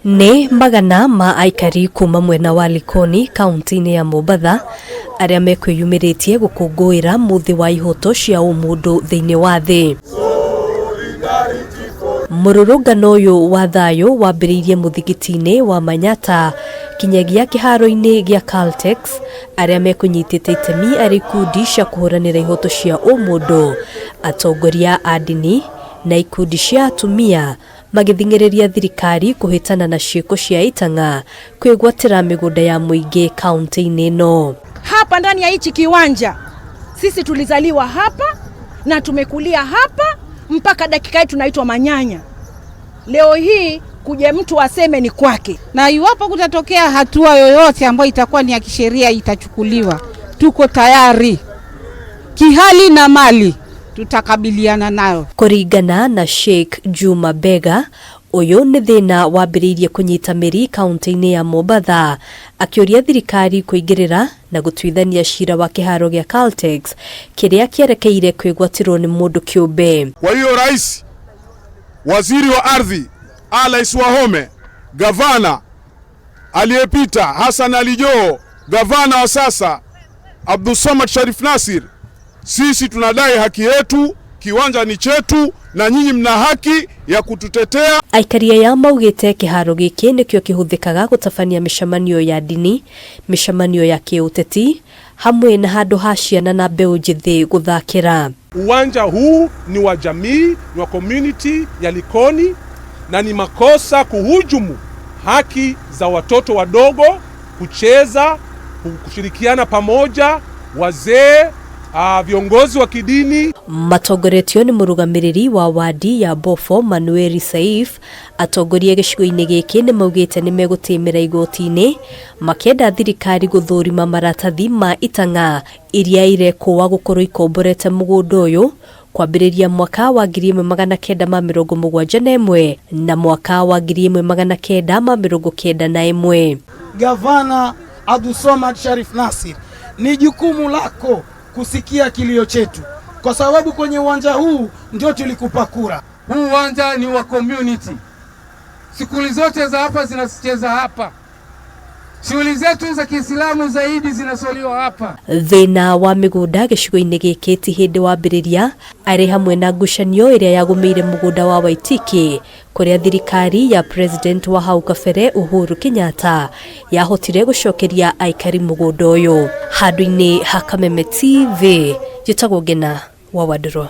Nĩ magana ma aikari kuma mwena wa Likoni kaunti-inĩ ya Mombatha arĩa mekwĩyumĩrĩtie gũkũngũĩra mũthĩ wa ihoto cia ũmũndũ thĩinĩ wa thĩ. Mũrũrũngano ũyũ wa thayũ wambĩrĩirie mũthigiti-inĩ wa Manyata kinyagia kĩharo-inĩ gĩa Caltex arĩa mekũnyitĩte itemi arĩ ikundi cia kũhũranĩra ihoto cia ũmũndũ, atongoria a ndini na ikundi cia atumia magĩthing'ĩrĩria thirikari kũhĩtana na ciĩko cia itang'a kwĩgwatĩra mĩgũnda ya mũingĩ kaunti-inĩ ĩno. Hapa ndani ya hichi kiwanja sisi tulizaliwa hapa na tumekulia hapa mpaka dakika hii tunaitwa manyanya. Leo hii kuja mtu aseme ni kwake. Na iwapo kutatokea hatua yoyote ambayo itakuwa ni ya kisheria itachukuliwa, tuko tayari kihali na mali, tutakabiliana nayo. Kũringana na Sheikh Juma Bega, ũyũ nĩ thĩna wambĩrĩirie kũnyita mĩri kaunti-inĩ ya Mombatha, akĩũria thirikari kũingĩrĩra na gũtuithania cira wa kĩharo gĩa Caltex kĩrĩa kĩerekeire kwĩgwatĩrwo nĩ mũndũ kĩũmbe. Kwa hiyo rais, waziri wa ardhi Alice Wahome, gavana aliyepita Hassan Ali Joho, gavana wa sasa Abdulsamad Sharif Nasir, sisi tunadai haki yetu, kiwanja ni chetu na nyinyi mna haki ya kututetea. Aikari aya maugĩte kĩharo gĩkĩ nĩkĩo kĩhũthĩkaga gũtabania mĩcemanio ya ndini, mĩcemanio ya kĩũteti hamwe na handũ ha ciana na mbeũ njĩthĩ gũthakĩra. Uwanja huu ni wa jamii, ni wa community ya Likoni na ni makosa kuhujumu haki za watoto wadogo kucheza, kushirikiana pamoja, wazee, viongozi wa kidini. Matongoretio nĩ mũrũgamĩrĩri wa wadi ya Bofo Manueli Saif, atongoria gĩcigo-inĩ gĩkĩ nĩ maugĩte nĩ megũtĩmĩra igoti-inĩ makĩenda thirikari gũthũrima maratathi ma itang'a iria irekũa gũkorwo ikomborete mũgũnda ũyũ kwambĩrĩria mwaka wa 1971 na mwaka wa 1991. Gavana Abdulswamad Sharif Nasir, ni jukumu lako kusikia kilio chetu, kwa sababu kwenye uwanja huu ndio tulikupa kura. Huu uwanja ni wa community, shughuli zote za hapa zinacheza hapa, shughuli zetu za Kiislamu zaidi zinaswaliwa hapa. Thĩna wa mĩgũnda gĩcigo-inĩ gĩkĩ ti hĩndĩ wambĩrĩria, arĩ hamwe na ngucanio ĩrĩa yagũmĩire mũgũnda wa Waitiki kũrĩa thirikari ya president wa hau kabere Uhuru Kenyatta yahotire gũcokeria aikari mũgũnda ũyũ. Handũ-inĩ ha Kameme TV, njĩtagwo Ngena wa Wandirũ.